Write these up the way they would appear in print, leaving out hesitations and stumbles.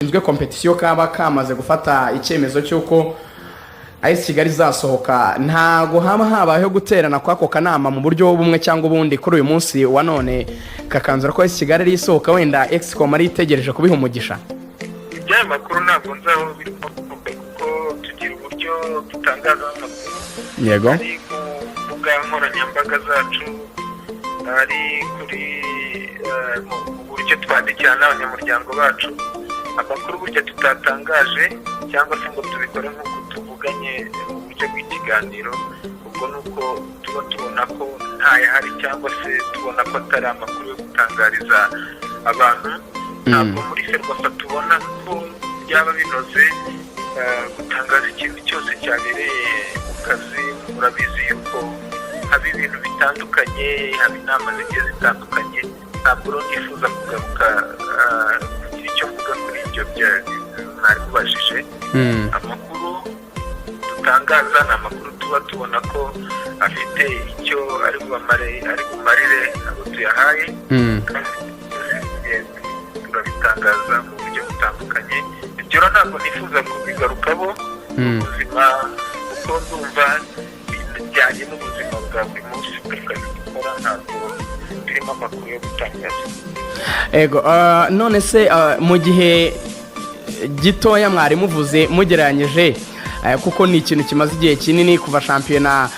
Gashinzwe compétition kaba kamaze gufata icyemezo cy'uko AS Kigali izasohoka, ntago haba habayeho guterana kw'ako kanama mu buryo bumwe cyangwa ubundi kuri uyu munsi wa none, kakanzura ko AS Kigali ari isohoka, wenda Excom ari itegereje kubiha umugisha? Iby'ayo makuru ntabwo nzi aho biri kuko tugira uburyo dutangaza amakuru. Ari ku mbuga nkoranyambaga zacu, ari kuri mu buryo twandikira n'abanyamuryango bacu. Amakuru burya tutatangaje cyangwa se ngo tubikore nk'uko tuvuganye mu buryo bw'ikiganiro, ubwo ni uko tuba tubona ko ntayahari cyangwa se tubona ko atari amakuru yo gutangariza abantu. Ntabwo muri FERWAFA tubona ko byaba binoze gutangaza ikintu cyose cyabereye mu kazi. Murabizi yuko haba ibintu bitandukanye, haba inama zigiye zitandukanye. Ntabwo rero nifuza kugaruka kugira icyo mvuga kuri ibyo mwari mubajije. Amakuru dutangaza ni amakuru tuba tubona ko afite icyo ari bubamare, ari bumarire abo tuyahaye, kandi turabitangaza mu buryo butandukanye. Ibyo rero ntabwo nifuza kubigarukaho ubuzima, kuko ndumva bijyanye n'ubuzima bwa buri munsi bw'akazi dukora, ntabwo birimo amakuru yo gutangaza. Ego, none se mu gihe gitoya mwari muvuze mugereranyije, kuko ni ikintu kimaze igihe kinini kuva shampiyona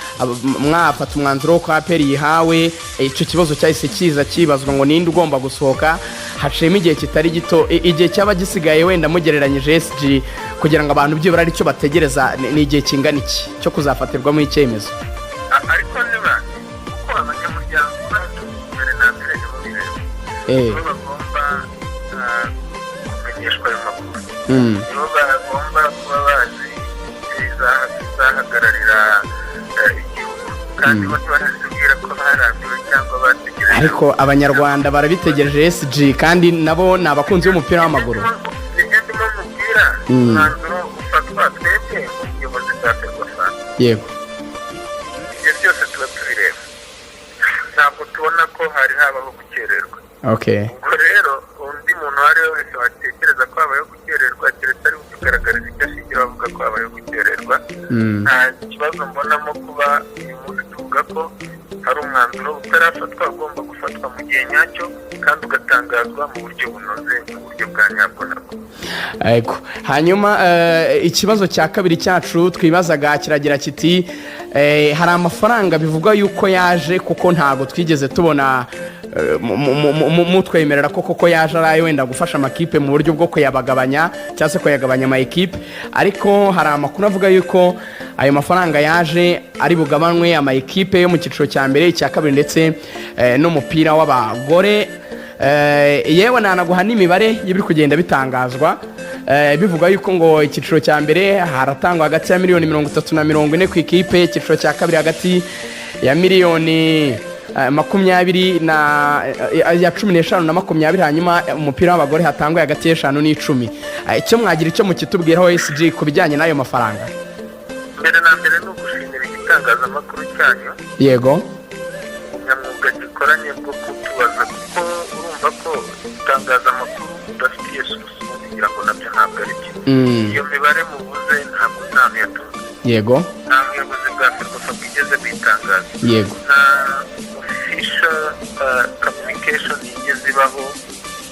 mwafata umwanzuro wo ko APR yihawe, icyo kibazo cyahise kiza kibazwa ngo ninde ugomba gusohoka. Haciyemo igihe kitari gito. Igihe cyaba gisigaye wenda mugereranyije, SG, kugira ngo abantu byibura aricyo bategereza, ni igihe kingana iki cyo kuzafatirwamo icyemezo? Ariko niba kuko abanyamuryango bacu mbere na mbere nibo bireba, nibo bagomba kumenyeshwa ayo makuru, nibo bagomba kuba bazi izahagararira igihugu, kandi bo ntibaratubwira ko barambiwe cyangwa bategereje. Ariko Abanyarwanda barabitegereje, SG, kandi nabo ni abakunzi b'umupira w'amaguru. Nibyo ndimo mubwira. Umwanzuro ufatwa twebwe nk'ubuyobozi bwa FERWAFA, ibyo byose tuba tubireba. Ntabwo tubona ko hari habaho gukererwa. Ubwo rero undi muntu uwo ari we wese watekereza ko habayeho gukererwa, keretse ari kutugaragariza icyo ashingira avuga ko habayeho gukererwa. Nta kibazo mbonamo kuba uyu munsi tuvuga ko hari umwanzuro utarafatwa, ugomba gufatwa mu gihe nyacyo kandi ugatangazwa mu buryo bunoze, mu buryo bwa nyabwo nabwo. Ego. Hanyuma ikibazo cya kabiri cyacu twibazaga kiragira kiti hari amafaranga bivugwa yuko yaje, kuko ntabwo twigeze tubona mutwemerera ko koko yaje ari ayo wenda gufasha amakipe mu buryo bwo kuyabagabanya cyangwa se kuyagabanya ama ekipe, ariko hari amakuru avuga yuko ayo mafaranga yaje ari bugabanywe ama ekipe yo mu cyiciro cya mbere, icya kabiri ndetse n'umupira w'abagore. Yewe nanaguha n'imibare y'ibiri kugenda bitangazwa, bivuga yuko ngo icyiciro cya mbere haratangwa hagati ya miliyoni 30 na 40 ku ikipe, icyiciro cya kabiri hagati ya miliyoni 20 na ya 15 na 20, hanyuma umupira w'abagore hatangwa hagati y'eshanu n'icumi. Icyo mwagira icyo mukitubwiraho, SG, ku bijyanye n'ayo mafaranga? Mbere na mbere ni ugushimira igitangazamakuru cyanyu ubunyamwuga gikoranye bwo kutubaza, kuko urumva ko gutangaza amakuru udafitiye source ubundi ngira ngo nabyo ntabwo ari byo. Iyo mibare muvuze ntabwo nta hantu yaturutse. Nta buyobozi bwa FERWAFA bwigeze bwitangaza. Nta official communication yigeze ibaho,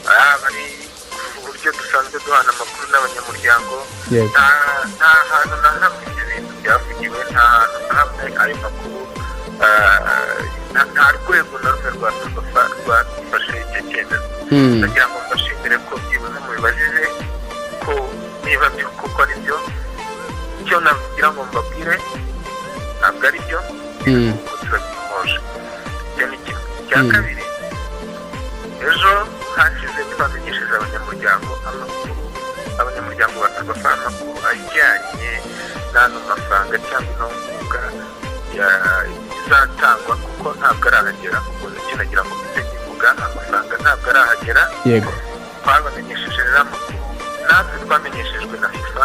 haba ari uburyo dusanzwe duhana amakuru n'abanyamuryango. Nta hantu na hamwe ibyo bintu byavugiwe, nta hantu na hamwe ayo makuru, nta rwego na rumwe rwa FERWAFA rwafashe icyo cyemezo. Ndagira ngo mbashimire ko byibuze mubibajije, ko niba byo koko ari byo, icyo nagira ngo mbabwire ntabwo ari byo, kuko turabimoje. Icyo ni kimwe. Icya kabiri, ejo hashize twamenyesheje abanyamuryango amakuru, abanyamuryango ba FERWAFA, amakuru ajyanye n'ano mafaranga cyangwa ino nkunga izatangwa, kuko ntabwo arahagera. Ubwo nicyo nagira ngo mpite nkivuga, amafaranga ntabwo arahagera. Twabamenyesheje rero amakuru natwe twamenyeshejwe na FIFA.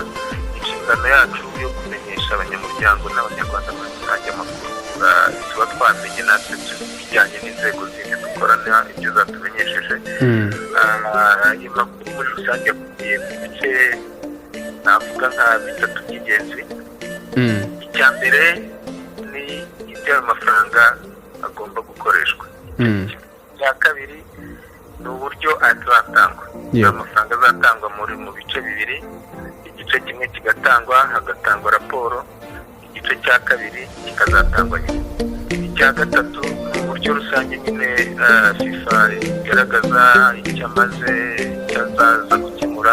Inshingano yacu yo kumenyesha abanyamuryango n'Abanyarwanda muri rusange amakuru tuba twamenye natwe bijyanye n'inzego zindi dukorana, ibyo zatumenyesheje. Ayo makuru muri rusange akubiye mu bice Navuga nka bitatu by'ingenzi. Icya mbere ni ibyo ayo mafaranga agomba gukoreshwa. Icya kabiri ni uburyo azatangwa. Ayo mafaranga azatangwa mu bice bibiri: igice kimwe kigatangwa hagatangwa raporo, igice cya kabiri kikazatangwa nyuma. Icya gatatu ni uburyo rusange nyine FIFA igaragaza icyo amaze, icyo azaza gukemura,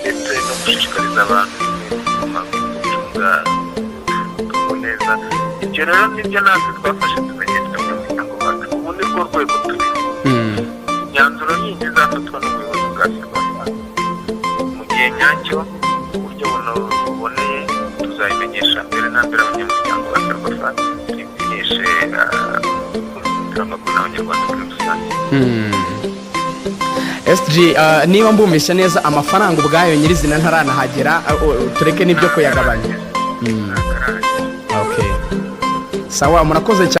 ndetse no gushishikariza abantu kuguma gucunga umutungo neza. Ibyo rero nibyo natwe twafashe tumenyeshwa abanyamuryango bacu. Ubu ni rwo rwego turiho. Imyanzuro yindi izafatwa n'ubuyobozi bwa FERWAFA mu gihe nyacyo, mu buryo buboneye, tuzabimenyesha mbere na mbere abanyamuryango ba FERWAFA, tubimenyeshe umupira w'amaguru n'Abanyarwanda muri rusange. SG, niba mbumvise neza, amafaranga ubwayo nyirizina ntaranahagera, tureke n'ibyo kuyagabanya. Ntagaragara. Okay, sawa, murakoze cyane.